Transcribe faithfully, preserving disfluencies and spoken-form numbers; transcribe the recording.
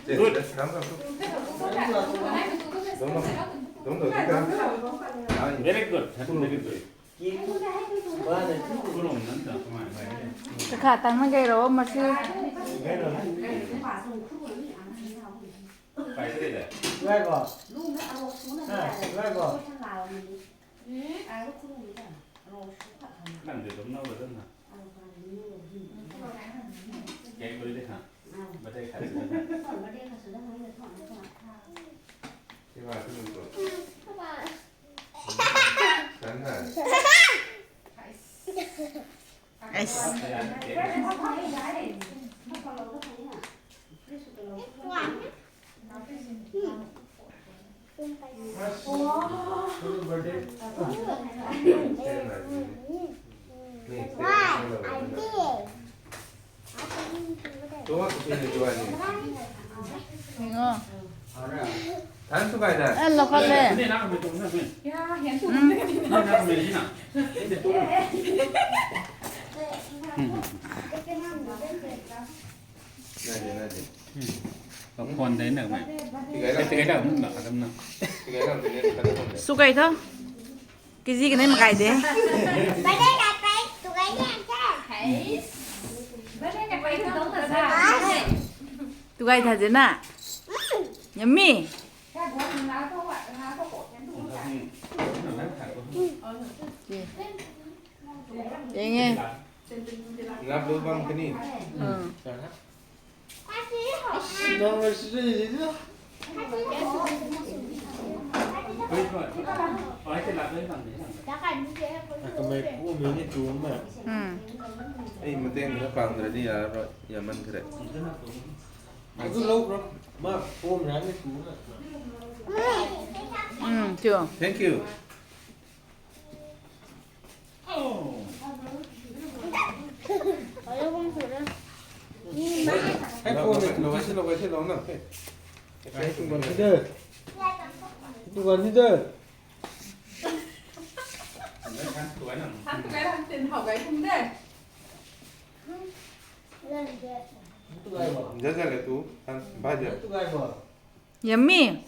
Good. Very good. Very good. Kakha tang na gay ro, masi. Thanks, guys. Eh, lo khat le. Phone dei na mei. Tigai lam, tigai lam, na adam na. Sukai tho. Kiji kanei makai de. Tukai tha jena. Yummy. Yenge. Lap lu bam kani. Kamei pu mei ni tu ma. Ei, mateng na pang ra di ya, ya man kare. Adu lou bro. Ma pu mei ni tu ma. Thank you. Yummy.